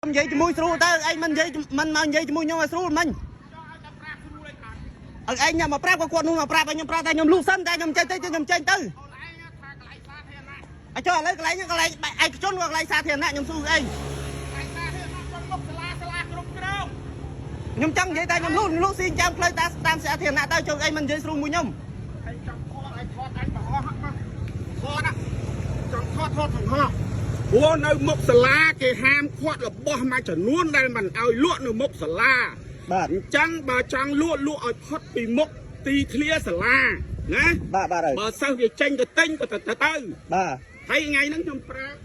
និយាយជាមួយស្រួលទៅឯងមិននិយាយមិនមកនិយាយជាមួយខ្ញុំឲ្យស្រួលមិញឲ្យឯងញ៉ាំមកប្រាប់ក៏គាត់នោះមកប្រាប់ឲ្យខ្ញុំប្រាប់តែខ្ញុំលូកសិនតែខ្ញុំចេញទៅខ្ញុំចេញទៅអចុះឥឡូវកន្លែងហ្នឹងកន្លែងឯកជនក៏កន្លែងសាធារណៈខ្ញុំស៊ូឯងខ្ញុំចង់និយាយតែខ្ញុំលូកលូកស៊ីចាំផ្លូវតាមតាមសាធារណៈទៅចុះឯងមិននិយាយស្រួលមួយខ្ញុំ ចង់ថតឲ្យថតអញបង្ហោះមកថតចង់ថតថតបង្ហោះព្រោះនៅមុខសាលាគេហាមឃាត់របស់មួយចំនួនដែលមិនឲ្យលក់នៅមុខសាលា បាទ អញ្ចឹងបើចង់លក់លក់ឲ្យផុតពីមុខទីធ្លាសាលាណា បាទបាទហើយ បើសិស្សវាចេញទៅទិញក៏ទៅទៅ បាទ ហើយថ្ងៃហ្នឹងខ្ញុំប្រាប់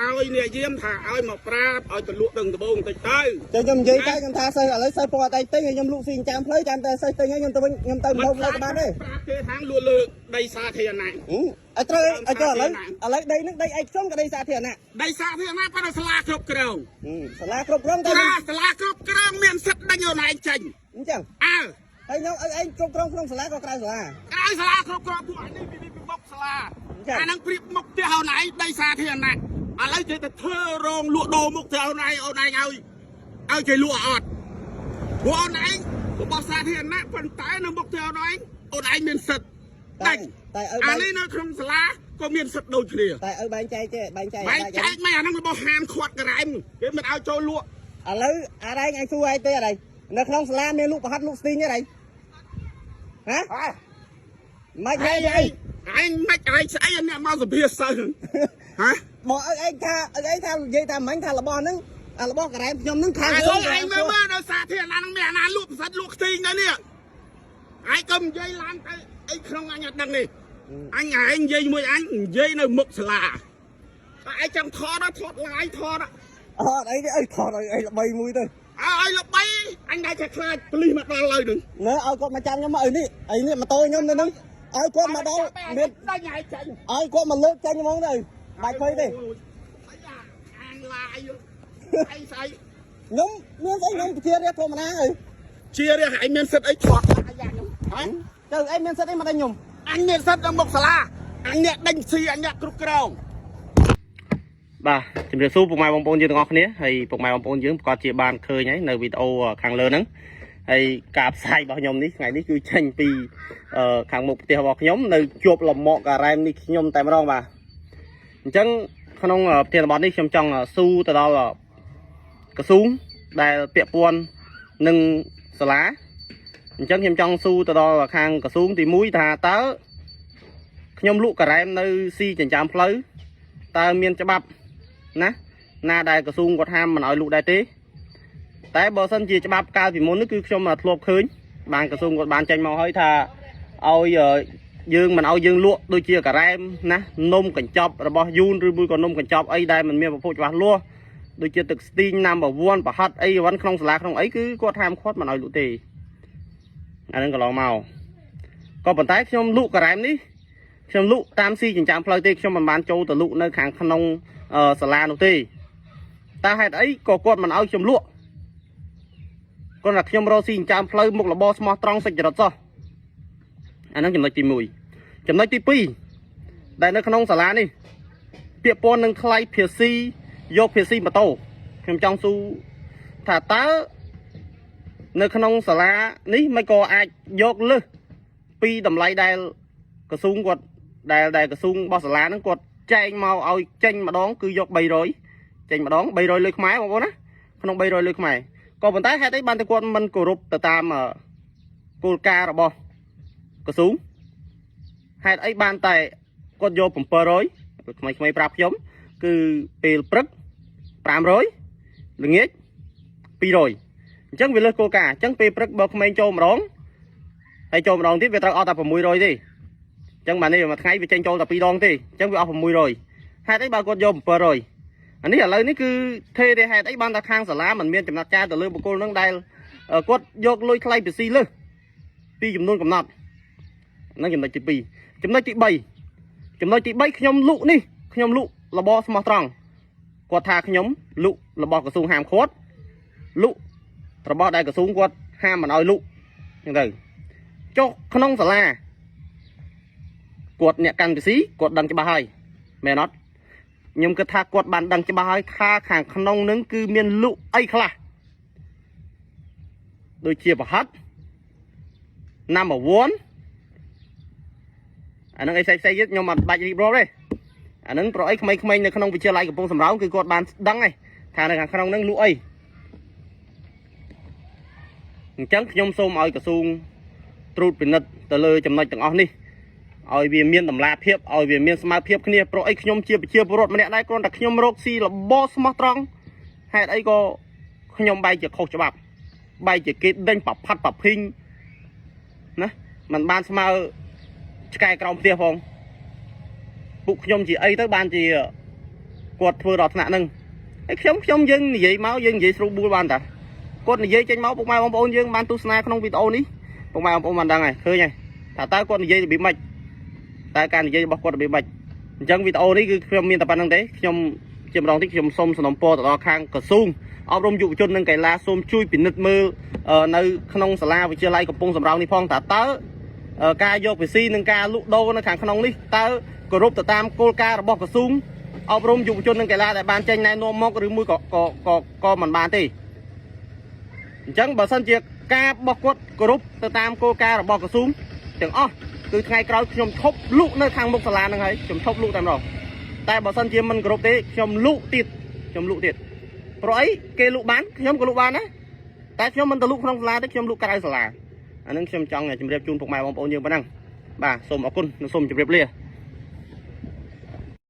ឲ្យអ្នកយាមថាឲ្យមកប្រាប់ឲ្យទៅលក់ដឹងដបងបន្តិចទៅ ចុះខ្ញុំនិយាយតែខ្ញុំថាសិស្សឥឡូវសិស្សពណ៌តែទិញឲ្យខ្ញុំលូកស៊ីចាំផ្លូវចាំតែសិស្សទិញឲ្យខ្ញុំទៅវិញខ្ញុំទៅម្ដុំផ្លូវក៏បានដែរ ប្រាប់គេថាលក់លើដីសាធារណៈ ឲ្យត្រូវឲ្យចុះឥឡូវឥឡូវដីហ្នឹងដីឯកជនក៏ដីសាធារណៈ ដីសាធារណៈប៉ុន្តែសាលាគ្រប់គ្រង សាលាគ្រប់គ្រងតែ សាលាសាលាគ្រប់គ្រងមានសិទ្ធិដេញអូនឯងចេញ អញ្ចឹង អើ ហើយខ្ញុំឲ្យឯងគ្រប់គ្រងក្នុងសាលាក៏ក្រៅសាលា ក្រៅសាលាគ្រប់គ្រងពួកអានេះពីពីមុខសាលា ចឹង អាហ្នឹងប្រៀបមុខផ្ទះអូនឯងដីសាធារណៈឥឡូវគេទៅធ្វើរោងលក់ដូរមុខផ្ទះអូនឯងអូនឯងឲ្យឲ្យគេលក់អត់ព្រោះអូនឯងរបស់សាធារណៈប៉ុន្តែនៅមុខផ្ទះអូនឯងអូនឯងមានសិទ្ធិ តែ ដេញ តែឲ្យបែង អានេះនៅក្នុងសាលាក៏មានសិទ្ធិដូចគ្នា តែឲ្យបែងចែកទេបែងចែក បែងចែកមិនអាហ្នឹងរបស់ហាមឃាត់ក្រែមគេមិនឲ្យចូលលក់ ឥឡូវអារ៉ែងអញសួរឯងទេអារ៉ែងនៅក្នុងសាលាមានលក់ប្រហិតលក់ស្ទីងទេអារ៉ែងហ៎ ហ៎ មិនហេ ឯង អី ឯងមិនឯងស្អីអ្នកមកសភាសិស្សហ៎ មកឲ្យឯងថាឲ្យឯងថានិយាយថាមិញថារបស់ហ្នឹងអារបស់ការ៉ែមខ្ញុំហ្នឹងខាង ឥឡូវឯងមើលមើលដល់សាធារណៈហ្នឹងមានអាណាលក់ផ្សិតលក់ខ្ទីងដែរនេះឯងកុំនិយាយឡើងទៅអីក្នុងអញអត់ដឹងនេះអញឯងនិយាយមួយអញនិយាយនៅមុខសាលាតែឯងចង់ថតថតឡាយថត អត់អីទេអីថតឲ្យអីល្បីមួយទៅ ឲ្យល្បីអញដែរចេះខ្លាចប៉ូលីសមកដល់ឡើយនឹង ណែឲ្យគាត់មកចាំខ្ញុំមកអីនេះអីនេះម៉ូតូខ្ញុំនៅហ្នឹងឲ្យគាត់មកដល់មាន ដាច់ឯងចាញ់ ឲ្យគាត់មកលើកចាញ់ហ្មងទៅបាច់ភ័យទេ អាងឡាយឯងស្អី ខ្ញុំមានស្អីខ្ញុំជារាជធម្មតាអី ជារាជឯងមានសិទ្ធអីថតអាយ៉ាខ្ញុំហ៎ ទៅឯងមានសិទ្ធអីមកដេញខ្ញុំ អញមានសិទ្ធនៅមុខសាលាអញអ្នកដេញស៊ីអញអ្នកគ្រប់គ្រង បាទជំរាបសួរពុកម៉ែបងប្អូនយើងទាំងអស់គ្នាហើយពុកម៉ែបងប្អូនយើងប្រកាសជាបានឃើញហើយនៅវីដេអូខាងលើហ្នឹងហើយការផ្សាយរបស់ខ្ញុំនេះថ្ងៃនេះគឺចេញពីខាងមុខផ្ទះរបស់ខ្ញុំនៅជាប់លមាក់ការ៉ែមនេះខ្ញុំតែម្ដងបាទអញ្ចឹងក្នុងផ្ទះរបស់នេះខ្ញុំចង់ស៊ូទៅដល់ក្រសួងដែលពាក់ព័ន្ធនឹងសាលាអញ្ចឹងខ្ញុំចង់ស៊ូទៅដល់ខាងក្រសួងទី1ថាតើខ្ញុំលក់ការ៉ែមនៅស៊ីចិញ្ចើមផ្លូវតើមានច្បាប់ ណាណាដែលក្រសួងគាត់ហាមមិនឲ្យលក់ដែរទេតែបើសិនជាច្បាប់កាលពីមុននេះគឺខ្ញុំធ្លាប់ឃើញបានក្រសួងគាត់បានចេញមកហើយថាឲ្យយើងមិនឲ្យយើងលក់ដូចជាការ៉េមណានំកញ្ចប់របស់យូនឬមួយក៏នំកញ្ចប់អីដែលមិនមានប្រភពច្បាស់លាស់ដូចជាទឹកស្ទីង number 1ប្រហិតអីវ៉ាន់ក្នុងសាលាក្នុងអីគឺគាត់ហាមគាត់មិនឲ្យលក់ទេអានឹងកន្លងមកក៏ប៉ុន្តែខ្ញុំលក់ការ៉េមនេះខ្ញុំលក់តាមស៊ីចិញ្ចើមផ្លូវទេខ្ញុំមិនបានចូលទៅលក់នៅខាងក្នុង សាលានោះទេតើហេតុអីក៏គាត់មិនឲ្យខ្ញុំលក់គាត់ថាខ្ញុំរកស៊ីចិញ្ចើមផ្លូវមុខរបរស្មោះត្រង់សុចរិតសោះអាហ្នឹងចំណុចទី1ចំណុចទី2ដែលនៅក្នុងសាលានេះពាក្យពន្ធនឹងថ្លៃភាស៊ីយកភាស៊ីម៉ូតូខ្ញុំចង់សួរថាតើនៅក្នុងសាលានេះមិនក៏អាចយកលើសពីតម្លៃដែលក្រសួងគាត់ដែលក្រសួងរបស់សាលាហ្នឹងគាត់ ចែងមកឲ្យចេញម្ដងគឺយក300ចេញម្ដង300លុយខ្មែរបងប្អូនណាក្នុង300លុយខ្មែរក៏ប៉ុន្តែហេតុអីបានតែគាត់មិនគោរពទៅតាមគោលការណ៍របស់ក្រសួងហេតុអីបានតែគាត់យក700ក្មេងៗប្រាប់ខ្ញុំគឺពេលព្រឹក500ល្ងាច200អញ្ចឹងវាលើសគោលការណ៍អញ្ចឹងពេលព្រឹកបើក្មេងចូលម្ដងហើយចូលម្ដងទៀតវាត្រូវអស់តែ600ទេ អញ្ចឹងបាទនេះមួយថ្ងៃវាចេញចូលតែ2ដងទេអញ្ចឹងវាអស់600ហេតុអីបើគាត់យក700អានេះឥឡូវនេះគឺថេទេហេតុអីបានតែខាងសាលាមិនមានចំណាត់ការទៅលើបុគ្គលនឹងដែលគាត់យកលុយថ្លៃពិស៊ីលើសពីចំនួនកំណត់ហ្នឹងចំណុចទី2ចំណុចទី3ចំណុចទី3ខ្ញុំលក់នេះខ្ញុំលក់របរស្មោះត្រង់គាត់ថាខ្ញុំលក់របស់ក្រសួងហាមឃាត់លក់របស់ដែលក្រសួងគាត់ហាមមិនឲ្យលក់អញ្ចឹងទៅចុះក្នុងសាលា គាត់អ្នកកាន់ពិស៊ីគាត់ដឹងច្បាស់ហើយមែនអត់ ខ្ញុំគិតថាគាត់បានដឹងច្បាស់ហើយថាខាងក្នុងនឹងគឺមានលក់អីខ្លះដូចជាប្រហិត number 1អានឹងអីផ្សេងផ្សេងទៀតខ្ញុំអត់បាច់រៀបរាប់ទេអានឹងប្រអីក្មេងៗនៅក្នុងវិទ្យាល័យកំពង់សំរោងគឺគាត់បានដឹងហើយថានៅខាងក្នុងនឹងលក់អីអញ្ចឹងខ្ញុំសូមឲ្យក្រសួងត្រួតពិនិត្យទៅលើចំណុចទាំងអស់នេះឲ្យវាមានតម្លាភាពឲ្យវាមានស្មើភាពគ្នាព្រោះអីខ្ញុំជាប្រជាពលរដ្ឋម្នាក់ដែរគ្រាន់តែខ្ញុំរកស៊ីរបរស្មោះត្រង់ហេតុអីក៏ខ្ញុំបែរជាខុសច្បាប់បែរជាគេដេញប្រផាត់ប្រភីងណាมันបានស្មើឆ្កែក្រោមផ្ទះផងពួកខ្ញុំជាអីទៅបានជាគាត់ធ្វើដល់ថ្នាក់ហ្នឹងហើយខ្ញុំខ្ញុំយើងនិយាយមកយើងនិយាយស្រួលបួលបានតាគាត់និយាយចេញមកពុកម៉ែបងប្អូនយើងបានទស្សនាក្នុងវីដេអូនេះពុកម៉ែបងប្អូនបានដឹងហើយឃើញហើយថាតើគាត់និយាយរបៀបម៉េចតើការនិយាយរបស់គាត់របៀបម៉េចអញ្ចឹងវីដេអូនេះគឺខ្ញុំមានតែប៉ុណ្្នឹងទេខ្ញុំជាម្ដងទៀតខ្ញុំសូមសំណូមពរទៅដល់ខាងក្រសួងអប់រំយុវជននិងកីឡាសូមជួយពិនិត្យមើលនៅក្នុងសាលាវិទ្យាល័យកំពង់សំរោងនេះផងតើតើការយកពិស៊ីនិងការលក់ដូរនៅខាងក្នុងនេះតើគោរពទៅតាមគោលការណ៍របស់ក្រសួងអប់រំយុវជននិងកីឡាដែលបានចេញណែនាំមកឬមួយក៏ក៏ក៏ក៏មិនបានទេអញ្ចឹងបើសិនជាការបោះគាត់គោរពទៅតាមគោលការណ៍របស់ក្រសួងទាំងអស់គឺថ្ងៃក្រោយខ្ញុំឈប់លក់នៅខាងមុខសាលាហ្នឹងហើយខ្ញុំឈប់លក់តែម្ដងតែបើសិនជាមិនគោរពទេខ្ញុំលក់ទៀតខ្ញុំលក់ទៀតព្រោះអីគេលក់បានខ្ញុំក៏លក់បានដែរតែខ្ញុំមិនទៅលក់ក្នុងសាលាទេខ្ញុំលក់ក្រៅសាលាអាហ្នឹងខ្ញុំចង់ជម្រាបជូនពុកម៉ែបងប្អូនយើងប៉ុណ្ណឹងបាទសូមអរគុណនិងសូមជម្រាបលា។